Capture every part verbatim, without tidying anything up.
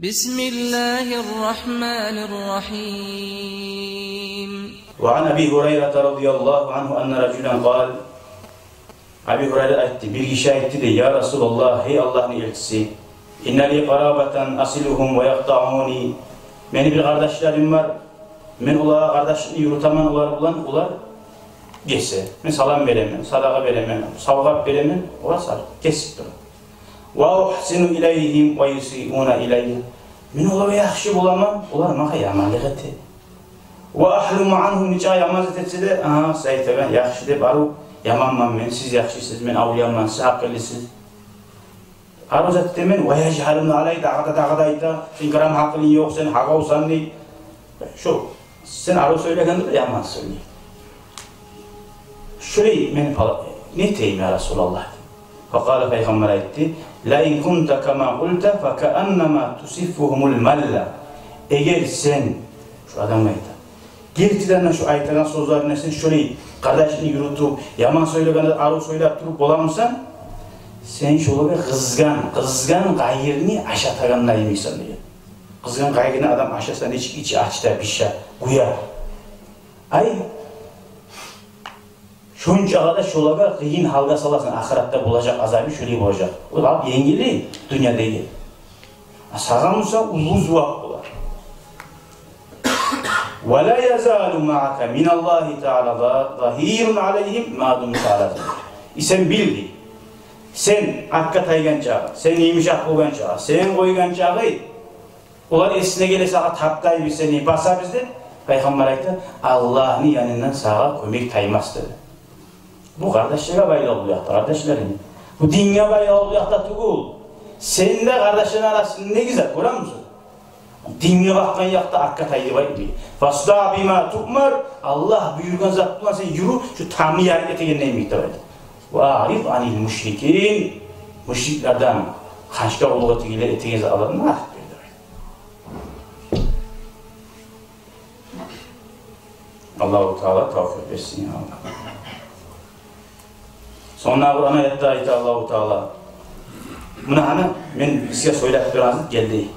بسم الله الرحمن الرحيم. وعن أبي هريرة رضي الله عنه أن رجلا قال, Аби Гьурайра айтды, бир гиши айтды дей: «Я Расулаллагь, гьей Аллагьны элчиси, إن لي قرابة أصلهم ويقطعوني. Мени бир къардашларым бар, мен олагъа къардашлыкъны юрютемен, олар булан, олар гесе. Мен салам беремен, садагъа беремен, савгъат беремен, олар сар, гесип тура. وأحسن إليهم ويسيئون إلي. Мен олагъа яхшы боламан, олар магъа яманлыкъ эте. وأحلم عنهم, нечакъы яман зат этсе де, агьа, сиз айтагъан яхшы деп, арив, яманман мен, сиз яхшысыз, мен авлияман, сиз гьакъыллысыз. Арив зат этемен, ويجهلون علي, дагъы да, дагъы да айта, сен грамм гьакъылынг ёкъ, сен гьагъавсан дей. Шо, сен арив сёйлегенде де яман сёйлей. Шолай мен пала-, не этейим, я Расулаллагь?» فقال, пайхаммар айтды: لئن كنت كما قلت فكأنما تسفهم المل. Эгер сен, шо адамгъа айта, гертиден де шо айтагъан сёзлеринг, сен шолай къардашынгны юрютюп, яман сёйлегенде арив сёйлеп туруп боламысан, сен шолагъа къызгъан, къызгъан къайырны ашатагъанда йимиксен деген. Къызгъан къайырны адам ашаса, нечик ичи ача, бишире, гюе. Ай, шончакъы да шолагъа къыйын гьалгъа саласан, ахыратда болажакъ азабы шолай болажакъ. О лап енгили дюньядагъы. А сагъа буса уллу зувап болар. ولا يزال معك من الله تعالى ظهير عليهم ما دمت على ذلك. И сен бил дей, сен аркъа тайгъанча, сен йымышакъ болгъанча, сен къойгъанча, олар эсине геле сагъа таптай биз, сени басабыз деп, пайхаммар айта, Аллагьны янындан сагъа кёмек таймас деди. Бу къардашлагъа байлавлу якъда, къардашларым. Бу динге байлавлу якъда тюгюл. Сен де къардашланы арасында неги зат, гёремисиз? Динге бакъгъан якъда аркъа тайдырып айтмай. فاصدع بما تؤمر, Аллагь буюргъан зат булан сен юрю, шо тамны ярыкъ этегенде йимик деп айта. وأعرض عن المشركين, мушриклерден, ханчгъа къуллукъ этеген, этеген затлардан арт бер деп айта. Аллагьу Таала тавфикъ берсин, я Аллагь. Сонг Къуран аятда айта Аллагьу Таала. Муна гьана мен сизге сёйлеп турагъан зат гелди.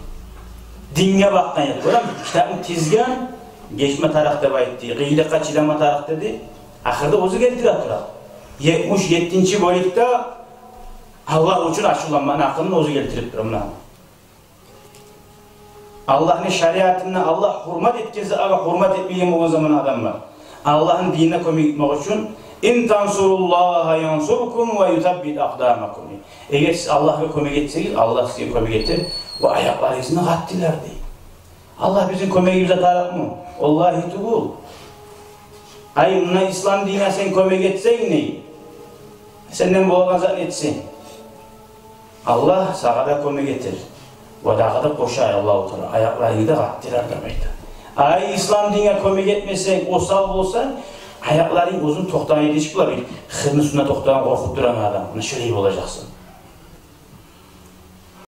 Динге бакъгъан якъ. Гёремисиз, китапны тизген, гечме тарыкъ деп айтды, къыйынлыкъгъа чыдама тарыкъ деди. Ахырда оьзю гелтире тура. Етмиш еттинчи бёлюкде Аллагь учун ачувланманы гьакъын оьзю гелтирип тура муна. Аллагьны шариатына Аллагь гьюрмат этген затгъа гьюрмат этмейген болгъан заман адамлар. Аллагьны динине кёмек этмек учун, إن تنصروا الله ينصركم ويثبت أقدامكم. Эгер сиз Аллагьгъа кёмек этсегиз, Аллагь сизге кёмек этер ва аякъларыгъызны къаттылар дей. Аллагь бизин кёмегибизге тарыкъмы? Валлагьи тюгюл. Ай, муна ислам динине сен кёмек этсенг, не? Сенден болагъан затны этсенг, Аллагь сагъа да кёмек этер. Ва дагъы да къоша Аллагьу Таала, аякъларынгны да къаттырар деп айта. Ай, ислам динине кёмек этмесенг, осал болсанг, аякъларынг узун токътагъан эди, эшитген болар бир хырны уьстюнде токътагъан, къоркъуп турагъан адам. Муна шолай болажакъсан.